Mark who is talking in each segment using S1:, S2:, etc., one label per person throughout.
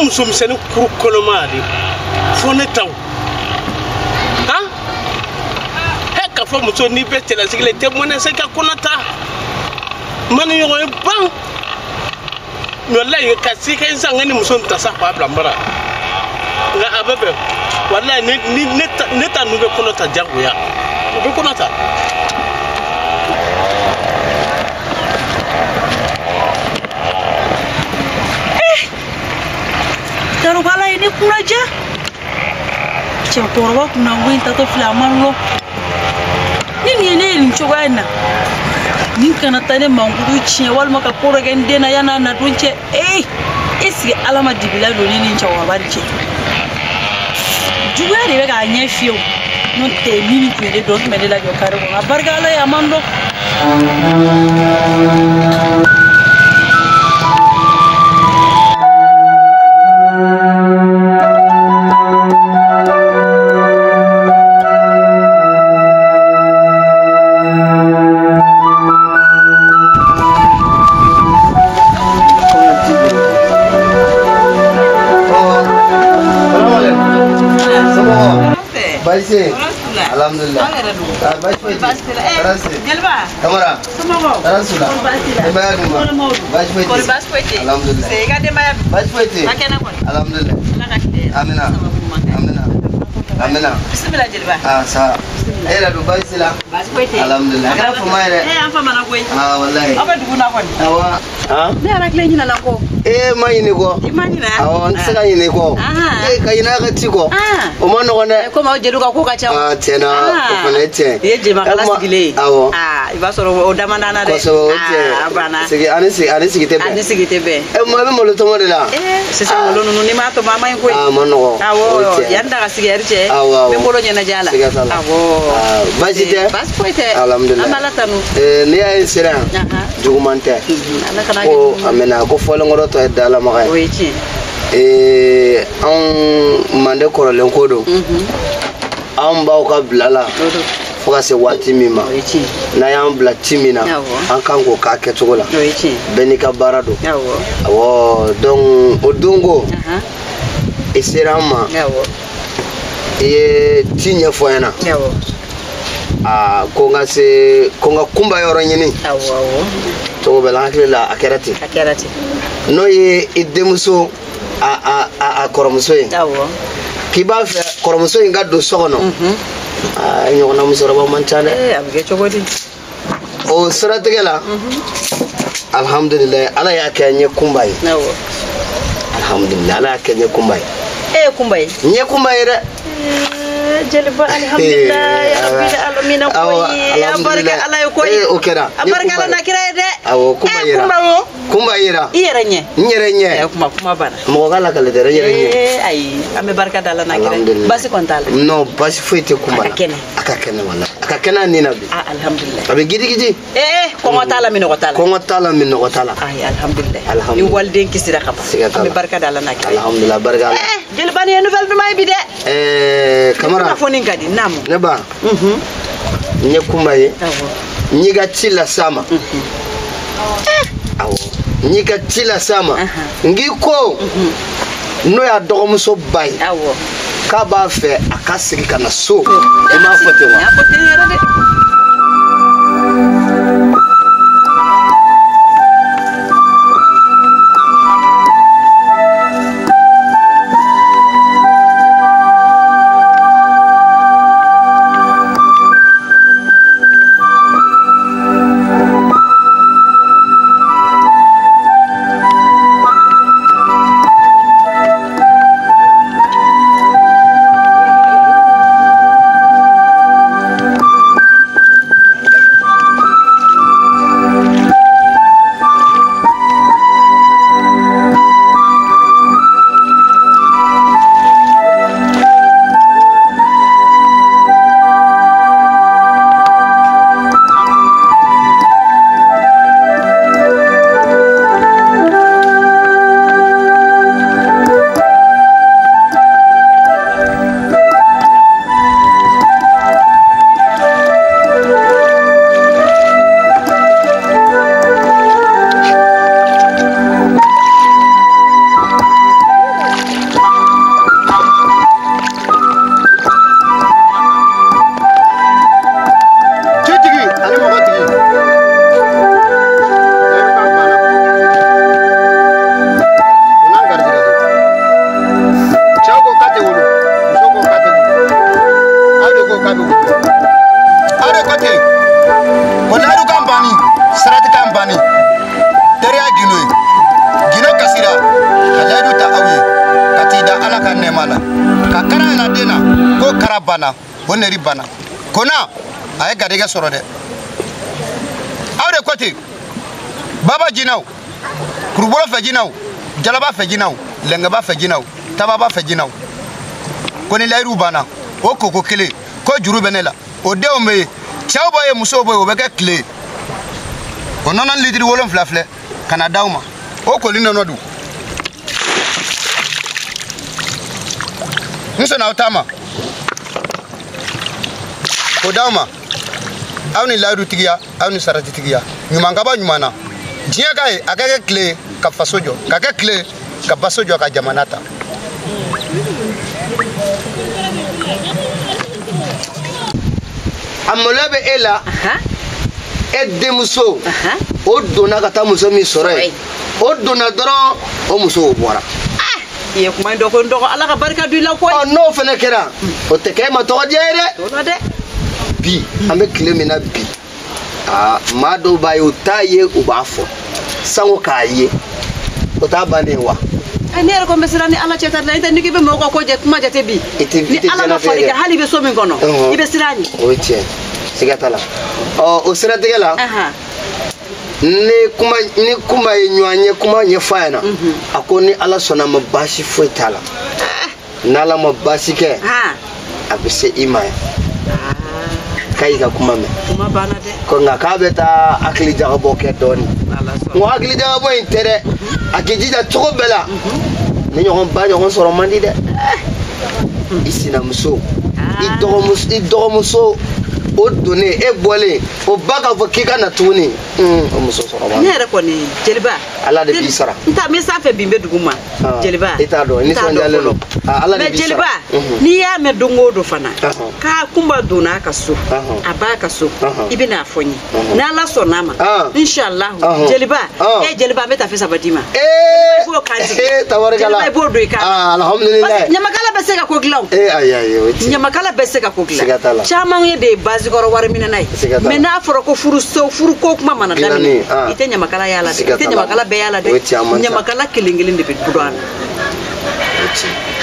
S1: Musomisɛnnin kuru kɔnɔma de fo ne taw han he ka fɔ muso n'i bɛ cɛlasigi la i tɛ mɔnɛ se ka kɔnɔ ta ma ni ɲɔgɔn ye ban walayi ka se ka sisan ka ni muso in ta sa k'a bila n bara nka a bɛ bɛn walayi ni ne ta ninnu bɛ kɔnɔ ta jagoya u bɛ kɔnɔ ta.
S2: Ala ye ne kunna diya cɛkɔrɔba kunnango in tatɔ filɛ a ma lɔ ni nin ye ne ye nin cogoya in na nin kana taa ne mankutu tiɲɛ walima ka ko dɔ kɛ n den na yan'a na don cɛ ee est-ce que ala ma dibila don ne ni cɛkɔrɔba ni cɛ juguya de bɛ k'a ɲɛ fiyɛ o n'o tɛ ni nin tun ye ne dɔn tun bɛ ne lajɔ kare kɔnɔ a barika ala ye a man dɔn.
S3: Alhamdulillah. Kamara. Tarasula. Alhamdulillah. Alhamdulillah. Amina. Amina. Amina.
S2: Bismillah jeliba.
S3: Ah sa. Era do basila. Alhamdulillah. Kara fama yɛrɛ.
S2: Eh an fama na koyi.
S3: Ah wallahi.
S2: Aw bɛ dugu na kɔni.
S3: Awa. Ah.
S2: Ne yɛrɛ hakili ɲinɛ na kɔ.
S3: Eh ma ɲinɛ kɔ.
S2: I ma ɲinɛ?
S3: Awɔ n tɛ se ka ɲinɛ kɔ. Eh ka ɲinɛ ka ci kɔ. O ma nɔgɔn dɛ.
S2: Komi aw jeliw ka ko ka ca.
S3: Ah tiɲɛ na o fana ye tiɲɛ.
S2: I ye jelimakala sigilen ye.
S3: Awɔ.
S2: Ah i b'a sɔrɔ o dama d'an na dɛ.
S3: Kosɛbɛ o tiɲɛ.
S2: Ah a banna.
S3: Sigi ani sigi ani sigi tɛ bɛn.
S2: Ani sigi tɛ bɛn.
S3: Eh maa bɛ malo tɔmɔ de la.
S2: Eh sisan malo ninnu n'i m'a tɔmɔ a ma ɲi koyi.
S3: Ah a ma nɔgɔn.
S2: Awɔ yanni daga sigi ɛri cɛ.
S3: Awɔ awɔ.
S2: N bɛ n bolo ɲɛnajɛ a la.
S3: Siga t'a la.
S2: Awɔ.
S3: Baasi tɛ.
S2: Baasi foyi tɛ.
S3: Alhamdulillah.
S2: An b'Ala tanu.
S3: Eh n'i y'a ye n sera yan. Juguman tɛ.
S2: Ala kana kɛ
S3: ko a mɛnna ko fɔlenkɔrɔ tɔ ye dalamaga ye.
S2: O ye tiɲɛ.
S3: Ee anw mande kɔrɔlen ko don. Anw b'aw ka bila la. Fo ka se waati min ma.
S2: O ye tiɲɛ.
S3: N'a y'an bila ci min na. An kan k'o k'a kɛcogo la.
S2: O ye tiɲɛ.
S3: Bɛɛ n'i ka baara don.
S2: Awɔ.
S3: Awɔ donc o don ko. I sera an ma.
S2: Awɔ.
S3: I ye ci ɲɛfɔ n ɲɛna.
S2: Awɔ.
S3: Aa ko n ka se ko n ka kunba yɔrɔ ɲini.
S2: Awɔ awɔ.
S3: Cogo bɛɛ la n hakili la a kɛra ten.
S2: A kɛra ten.
S3: N'o ye i denmuso a kɔrɔmuso ye.
S2: Awɔ.
S3: K'i b'a fɛ kɔrɔmuso in ka don so kɔnɔ. Aa ɲɔgɔnna musokɔrɔba man ca dɛ.
S2: Ee a bɛ kɛ cogo di?
S3: O siratigɛ la. Alhamdulilayi ala y'a kɛ n ye kunba ye.
S2: Awɔ.
S3: Alhamdulilayi ala y'a kɛ n ye kunba ye.
S2: E ye kunba ye?
S3: N ye kunba ye dɛ.
S2: Jeliba alhamdulilayi rabbil alamin koyi a barika ala ye koyi.
S3: O kɛra.
S2: A barika ala na kira ye dɛ.
S3: Awɔ kunba yera.
S2: Kunba wo.
S3: Kunba yera.
S2: I yɛrɛ ɲɛ.
S3: N yɛrɛ ɲɛ.
S2: Kuma kuma banna.
S3: Mɔgɔ ka lakale tɛ dɛ n yɛrɛ ɲɛ.
S2: Ee ayi an bɛ barika da ala na kira ye. Baasi kɔni t'a la.
S3: Non baasi foyi tɛ kunba la.
S2: A ka kɛnɛ.
S3: A ka kɛnɛ walayi. A ka kɛnɛ a nin na bi.
S2: Ah alhamdulilayi.
S3: A bɛ gidigidi.
S2: Ee kɔngɔ t'a la minɔgɔ t'a la.
S3: Kɔngɔ t'a la minɔgɔ t'a la.
S2: Ayi alhamdulilayi.
S3: Alhamdulilayi.
S2: Ni waliden kisira ka ban.
S3: Siga t'a la.
S2: An bɛ barika da ala na kira ye.
S3: Alhamdulilayi barika ala.
S2: Jeliba nin ye nouvelle duman ye bi dɛ.
S3: Ɛɛ Kamara.
S2: Kunnafoni ka di naamu.
S3: Ne ba. N ye kunba ye.
S2: Awɔ.
S3: N y'i ka ci las'a ma. Awɔ. N y'i ka ci lase a ma. N k'i ko n'o y'a dɔgɔmuso ba ye.
S2: Awɔ.
S3: K'a b'a fɛ a ka segin ka na so. I m'a fɔ ten wa?
S2: N y'a fɔ ten yɛrɛ dɛ.
S4: Bana kona a ye garijɛgɛ sɔrɔ dɛ aw de ko ten baba jinaw kurubolo fɛ jinaw jalaba fɛ jinaw lɛngɛba fɛ jinaw tababa fɛ jinaw ko ni layiru banna o koko kelen ko juru bɛ ne la o denw bɛ yen cɛw bɛ yen musow bɛ yen o bɛ kɛ tile ye o nɔnɔ litiri 7 filɛ ka na d'aw ma o koli nɔnɔ dun n sɔnna aw ta ma o d'aw ma aw ni layidu tigiya aw ni sarati tigiya ɲuman ka bɔ ɲuman na diɲɛ ka ye a ka kɛ tile ka faso jɔ ka kɛ tile ka baso jɔ ka jamana ta.
S3: A maloya bɛ e la e denmuso o donna ka taa muso min sɔrɔ yen o donna dɔrɔn o muso o bɔra.
S2: I ye kuma in dɔgɔ n dɔgɔ ala ka barika don i la koyi.
S3: Ɔ n'o fana kɛra o tɛ kɛ e ma tɔgɔ diya ye dɛ.
S2: O la dɛ.
S3: Bi an bɛ tile min na bi aa maa dɔw b'a ye u t'a ye u b'a fɔ sango k'a ye o t'a bannen wa.
S2: Ne yɛrɛ ko n bɛ siran ni ala cɛ ta la i tɛ n'i k'i bɛ mɔgɔw ka ko kuma jate bi. Ni ala ma far'i kan hali i bɛ so min kɔnɔ i bɛ siran a ɲɛ.
S3: O ye tiɲɛ siga t'a la ɔ o siratigɛ la. Ni kuma ye ɲɔgɔn ye kuma ɲɛfɔ a ɲɛna a ko ni ala sɔnna a ma baasi foyi t'a la n'ala ma baasi kɛ a bɛ se i ma yan k'a y'i ka kuma mɛn.
S2: Kuma banna dɛ.
S3: Ko nka k'a bɛ taa hakili jagabɔ kɛ dɔɔnin. N ko hakili jagabɔ in tɛ dɛ a k'i jija cogo bɛɛ la ni ɲɔgɔn ba ɲɔgɔn sɔrɔ man di dɛ i sinamuso i dɔgɔmuso o donnen e bɔlen o ba k'a fɔ k'i ka na tuguni o muso sɔrɔ b'a.
S2: Ne yɛrɛ kɔni jeliba.
S3: Ala de b'i sara.
S2: N ta n bɛ sanfɛ bi n bɛ dugu ma. Jeliba
S3: i t'a dɔn i nisɔndiyalen don. Ala de b'i sara.
S2: Mais jeliba n'i y'a mɛn don o don fana. K'a kunba donna a ka so. A b'a ka so. I bɛ n'a fɔ n ye. N'ala sɔnna a ma. Inshallah jeliba e jeliba n bɛ tafe 3 d'i ma.
S3: Ee
S2: i b'o kan sigi.
S3: Tabarikala.
S2: Jeliba i b'o don i kan.
S3: Alhamdulilayi.
S2: Ɲamakala bɛ se ka ko dilan o.
S3: Ayi ayi o ye tiɲɛ.
S2: Ɲamakala bɛ se ka ko dilan.
S3: Siga t'a la.
S2: Caman ye de ye basi kɔrɔ wari minɛna ye. Mais n'a fɔra ko furuso furuko kuma mana daminɛ i tɛ ɲamakala y'a la dɛ i tɛ ɲamakala bɛɛ y'a la dɛ ɲamakala kelen kelen de bɛ don a la.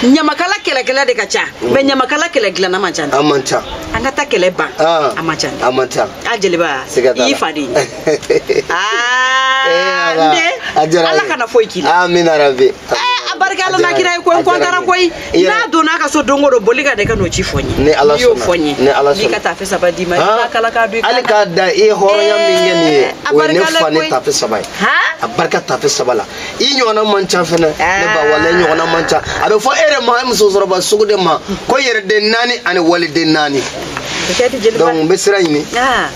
S2: Ɲamakala kɛlɛkɛla de ka ca mais ɲamakala kɛlɛ dilanna man ca.
S3: A man ca.
S2: An ka taa kɛlɛ ban. A man ca.
S3: A man ca.
S2: A jeliba i y'i fa de ye. Aa n den ala kana foyi k'i la.
S3: Amina rabi.
S2: A barika ala n'a kira ye koyi n kɔntara koyi n'a donna a ka so don o don boli ka na i ka n'o ci fɔ n ye.
S3: Ni ala
S2: sɔnna n'i y'o fɔ n ye
S3: ni ala sɔnna
S2: n'i ka tafe 3 d'i ma i b'a kala k'a don i kan.
S3: Hali k'a da i ye hɔrɔnya min kɛ nin ye o ye ne fa ni tafe 3 ye. A barika tafe 3 la i ɲɔgɔnna man ca fɛnɛ ne ba walayi i ɲɔgɔnna man ca a bɛ fɔ e yɛrɛ ma e muso sɔrɔba sugu de ma ko yɛrɛden 4 ani waliden 4. Donc n bɛ sira ɲini.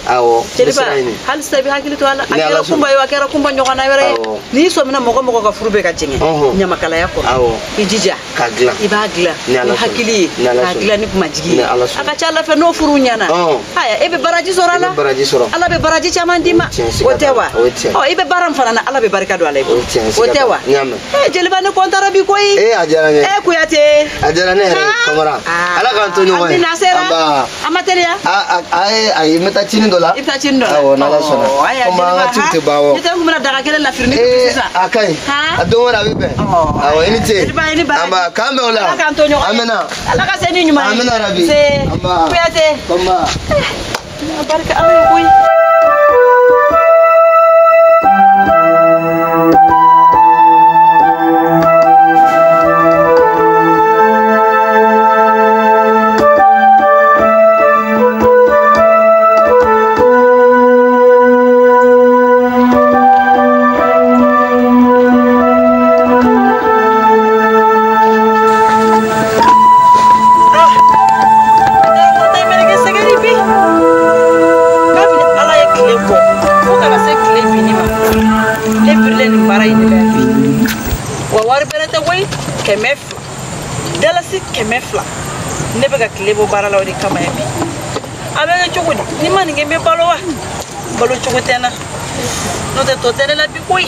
S3: Awɔ, n bɛ sira ɲini.
S2: Hali sisan i bɛ hakili to a la. A kɛra kunba ye o, a kɛra kunba ɲɔgɔnna wɛrɛ ye. N'i sɔmina mɔgɔ mɔgɔ ka furu bɛ ka jɛngɛ ɲamakalaya kɔnɔ, i jija
S3: k'a dilan.
S2: I b'a dilan ni hakili ye, k'a dilan ni majigi ye. A ka ca Ala fɛ n'o furu ɲɛna, aya e bɛ baraji sɔrɔ a la. Ala bɛ baraji caman d'i ma. O tɛ wa? Ɔ i bɛ baara min fana na, Ala bɛ barika don a la i bolo. O tɛ wa? Jeliba ne kɔntara bi koyi.
S3: A diyara n ye.
S2: Kuyate.
S3: A diyara ne yɛrɛ ye Kamara. Ala k'an to ɲɔgɔn ye.
S2: Amina sera. A ma teliya.
S3: Ayi n bɛ taa cini dɔ la.
S2: I bɛ taa cini dɔ la.
S3: Awɔ, n'Ala sɔnna. Komi an ka ciw tɛ ban wɔ.
S2: Ne tɛ n kun bɛna daga kelen lafiri ni sisan.
S3: A ka ɲi. A don wɛrɛ a bɛ bɛn. Awɔ, i ni ce.
S2: Jeliba i ni baraji.
S3: Anba, k'an bɛn o la.
S2: Ala k'an to ɲɔgɔn ye.
S3: Amina.
S2: Ala ka se ni ɲuman ye.
S3: Amina rabi.
S2: Se.
S3: Anba.
S2: Kuyate.
S3: Kɔnba.
S2: Barika Ala ye koyi. Ne bɛ ka tile bɔ baara la o de kama yan bi. A bɛ kɛ cogo di? Ni ma nin kɛ n bɛ balo wa? Balo cogo tɛ n na. N'o tɛ tɔ tɛ ne la bi koyi.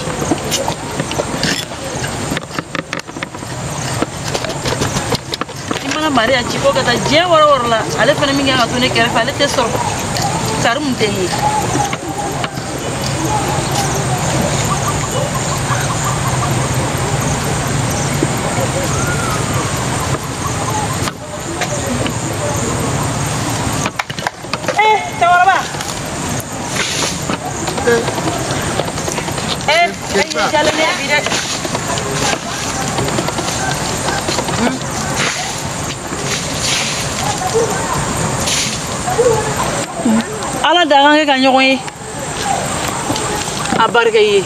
S2: Ni mana Maria ci ko ka taa diɲɛ wɔrɔ wɔrɔ la, ale fana min kan ka to ne kɛrɛfɛ, ale tɛ sɔrɔ. Karimu tɛ ye. Ala da kan kɛ ka ɲɔgɔn ye. A barika i ye.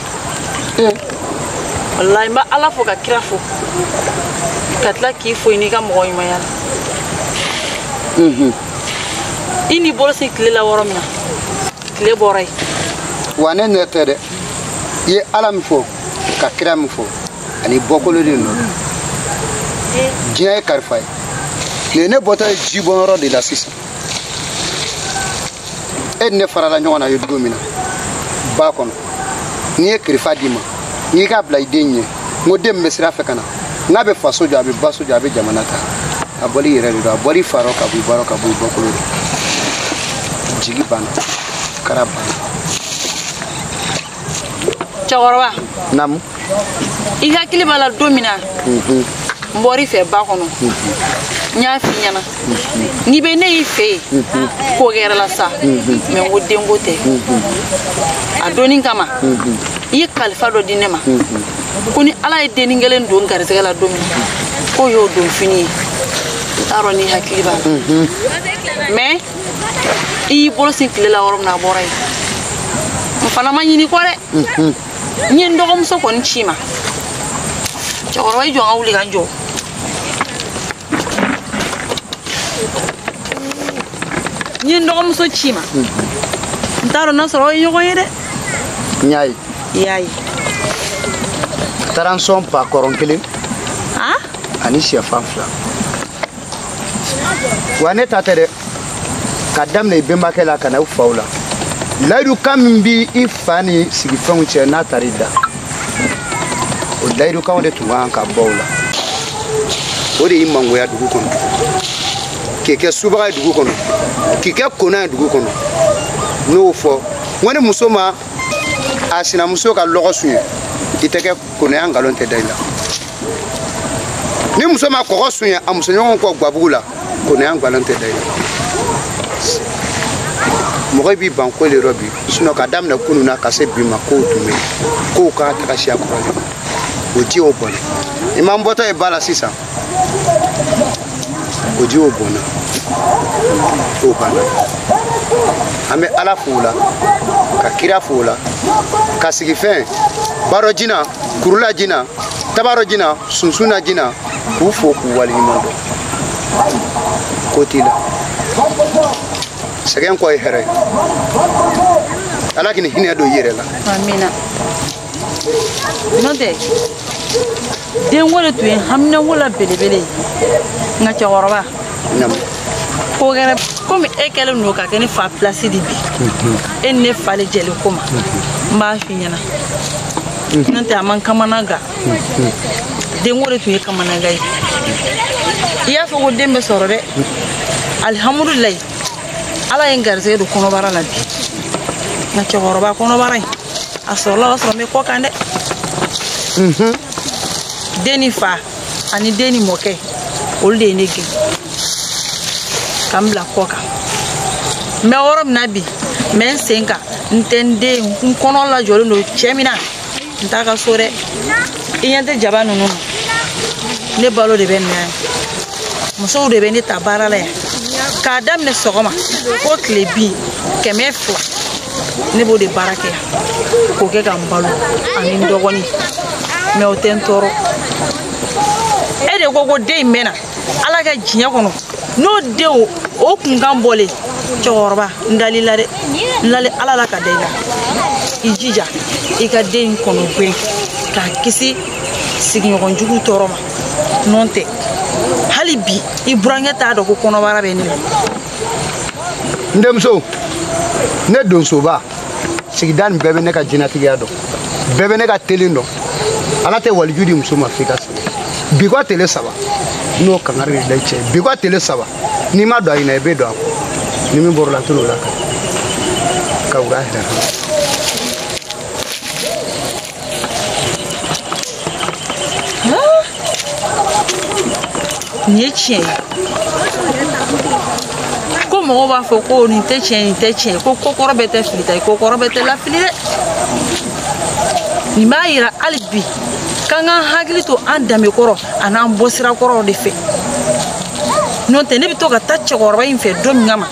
S2: Walahi n bɛ Ala fo ka kira fo. Ka tila k'i fo i n'i ka mɔgɔ ɲumanya la. I n'i bolo se tile la yɔrɔ min na, tile bɔra yen.
S4: Wa ne nɛ tɛ dɛ. I ye Ala min fo ka kira min fo ani bɔkolo de nɔ don. Diɲɛ ye kalifa ye. Nin ye ne bɔtɔ ye jibɔnyɔrɔ de la sisan. E ni ne farala ɲɔgɔn na ye don min na ba kɔnɔ, n'i ye kirifa d'i ma, n'i k'a bila i den ɲɛ, n ko den min bɛ sira fɛ ka na, n'a bɛ faso jɔ, a bɛ baso jɔ, a bɛ jamana ta. A bɔli yɛrɛ de don, a bɔli fa rɔ ka bɔ i ba rɔ ka bɔ i bɔkolo de. Jigi banna, kara banna.
S2: Cɛkɔrɔba.
S4: Naamu.
S2: I hakili b'a la don min na, n bɔr'i fɛ ba kɔnɔ. N y'a f'i ɲɛna. N'i bɛ ne y'i fɛ yen, ko kɛra la sa, mɛ n ko denko tɛ. A donni kama, i ye kalifa dɔ di ne ma. Ko ni Ala ye dennin kelen don garisɛgɛ la don min na, k'o y'o don fini ye. N t'a dɔn n'i hakili b'a la. Mɛ i y'i bolo sin tile la yɔrɔ min na, a bɔra yen. N fana ma ɲini kɔ dɛ. N ye n dɔgɔmuso kɔni ci ma. Cɛkɔrɔba i jɔ n ka wuli ka n jɔ. N ye n dɔgɔmuso ci ma. N t'a dɔn n'a sɔrɔ aw ye ɲɔgɔn ye dɛ.
S4: N y'a ye.
S2: I y'a ye.
S4: A taara n sɔn ba kɔrɔn kelen. Ani sɛfan 2. Wa ne ta tɛ dɛ. Ka daminɛ i bɛnbakɛ la ka na i faw la. Layidu kan min bi i fa ni sigifɛnw cɛ n'a taara i da, o layidukanw de tun kan ka bɔ o la. O de y'i mangoya dugu kɔnɔ, k'i kɛ subaga ye dugu kɔnɔ, k'i kɛ kona ye dugu kɔnɔ. N'o fɔ, n ko ni muso ma a sinamuso ka lɔgɔ suɲɛ, i tɛ kɛ konaya nkalon tɛ da i la. Ni muso ma kɔgɔ suɲɛ a musoɲɔgɔnw kɔ gabugu la, konaya nkalon tɛ da i la. Mɔgɔ b'i ban ko de rɔ bi, sinɔn ka daminɛ kunun na ka se bi ma, kow tun bɛ yen, kow ka taga siya kɔrɔlen, o ji o bɔnna. I ma n bɔtɔ ye ba la sisan, o ji o bɔnna, o banna. An bɛ Ala fo o la, ka kira fo o la, ka sigifɛn barɔ jina, kurula jina, tabarɔ jina, sunsunna jina, k'u fo k'u waleɲuman dɔn. Ko t'i la. Sɛgɛn kɔ ye hɛrɛ ye. Ala k'i ni hinɛ don i yɛrɛ la.
S2: Amina. N'o tɛ denko de tun ye haminanko la belebele ye. Nka cɛkɔrɔba.
S4: Naamu.
S2: Ko wɛrɛ komi e kɛlen don ka kɛ ne fa pilasi de bi. E ni ne fa de jɛlen ko ma. N b'a f'i ɲɛna. N'o tɛ a man kamana gan. Denko de tun ye kamanagan ye. I y'a fɔ ko den bɛ sɔrɔ dɛ. Alihamudulilayi. Ala ye n garisɛgɛ don kɔnɔbara la bi. Nka cɛkɔrɔba kɔnɔbara in a sɔrɔla o y'a sɔrɔ n bɛ kɔ kan dɛ. Den ni fa ani den ni mɔkɛ olu de ye ne gɛn ka n bila kɔ kan. N bɛ yɔrɔ min na bi n bɛ n sen kan n tɛ n den n kɔnɔ lajɔlen don cɛ min na n t'a ka so dɛ. I ɲɛ tɛ jaba ninnu na ne balo de bɛ nin na yan. Musow de bɛ ne ta baara la yan. K'a daminɛ sɔgɔma fo tile bin 200 ne b'o de baara kɛ yan k'o kɛ ka n balo ani n dɔgɔnin mɛ o tɛ n tɔɔrɔ. E de ko ko den in bɛ na ala ka diɲɛ kɔnɔ n'o den o kunkan bɔlen cɛkɔrɔba n dal'i la dɛ n lali ala la ka da i la i jija i ka den in kɔnɔ gɛn k'a kisi sigiɲɔgɔn jugu tɔɔrɔ ma n'o tɛ hali bi i burankɛ t'a dɔn ko kɔnɔbara bɛ ne la.
S4: N denmuso ne donsoba sigida nin bɛɛ bɛ ne ka jinɛtigiya dɔn bɛɛ bɛ ne ka telen dɔn ala tɛ waliju di muso ma f'i ka sɛgɛn bi kɔ tele 3 n'o kangari de da i cɛ bi kɔ tele 3 n'i ma don a ɲɛna i bɛ don a kɔ ni min bɔr'o la n t'o la ka wura hɛrɛ hɛrɛ.
S2: Nin ye tiɲɛ ye ko mɔgɔw b'a fɔ ko nin tɛ tiɲɛ nin tɛ tiɲɛ ko kɔrɔ bɛɛ tɛ fili ta ye ko kɔrɔ bɛɛ tɛ lafili dɛ. Nin b'a yira hali bi k'an k'an hakili to an danbe kɔrɔ an'an bɔsira kɔrɔw de fɛ. N'o tɛ ne bɛ to ka taa cɛkɔrɔba in fɛ don min kama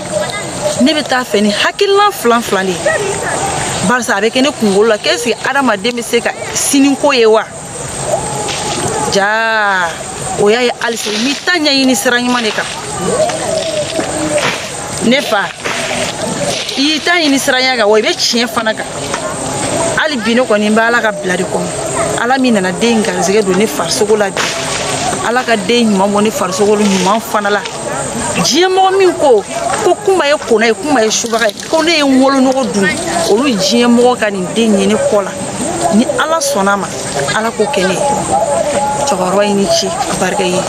S2: ne bɛ taa fɛ ni hakilina filan filan de ye barisa a bɛ kɛ ne kunkolo la k'est-ce que adamaden bɛ se ka siniko ye wa? Jaa o y'a ye halisa i m'i ta ɲɛɲini sira ɲuman de kan. Ne fa i y'i ta ɲini sira ɲuman kan wa i bɛ tiɲɛ fana kan. Hali bi ne kɔni bɛ ala ka bila de kɔnɔ ala min nana den garisɛgɛ don ne farisogo la bi ala ka den ɲuman bɔ ne farisogo ɲuman fana la. Diɲɛ mɔgɔ min ko ko kunba ye kona ye kunba ye subaga ye ko ne ye n wolonogo dun olu diɲɛ mɔgɔ ka nin den ye ne kɔ la ni ala sɔnna a ma ala k'o kɛ ne ye. Cɛkɔrɔba i ni ce a barika ye.